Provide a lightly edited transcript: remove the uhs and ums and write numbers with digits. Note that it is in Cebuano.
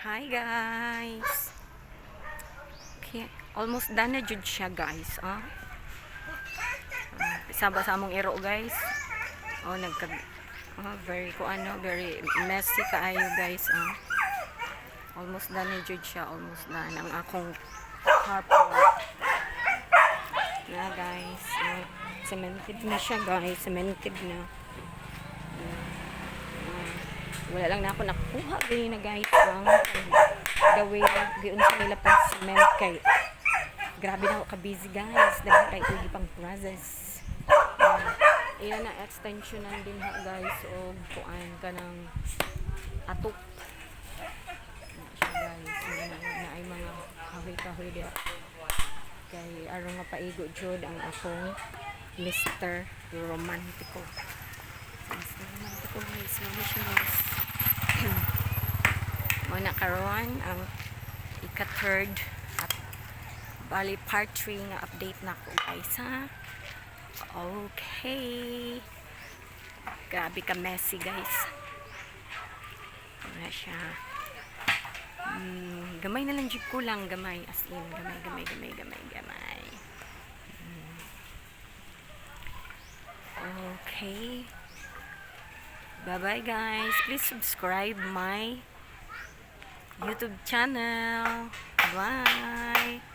Hi, guys. Okay, almost done na jud siya, guys. Ah. Saba sa among iro, guys. Oh, nagka oh, very ko ano, very messy kaayo, guys. Ah. Almost done na jud siya, almost done ang akong carport. Na, guys, oh, cemented na siya, guys, cemented na. Wala lang na ako nakuha gani na, guys, ang the way giunsa nila pag cement kay grabe na ako ka busy, guys, daghan kay ugi pang process. Iya na extensionan din ha, guys, og kuan kanang atop na siya, guys. Hindi na, na ay mga kahoy-kahoy diha kay aron nga paigo jud ang akong Mr. Romantico. Si Mr. Romantico, guys, mao siya, guys. Mao na karon ang ika-third at bali part 3 nga update na ko, guys, ha. Okay, grabe ka messy, guys. Wala siya. Gamay na lang jud, kulang gamay, as in gamay, gamay, gamay, gamay, gamay. Okay, bye bye, guys. Please subscribe my YouTube channel. Bye.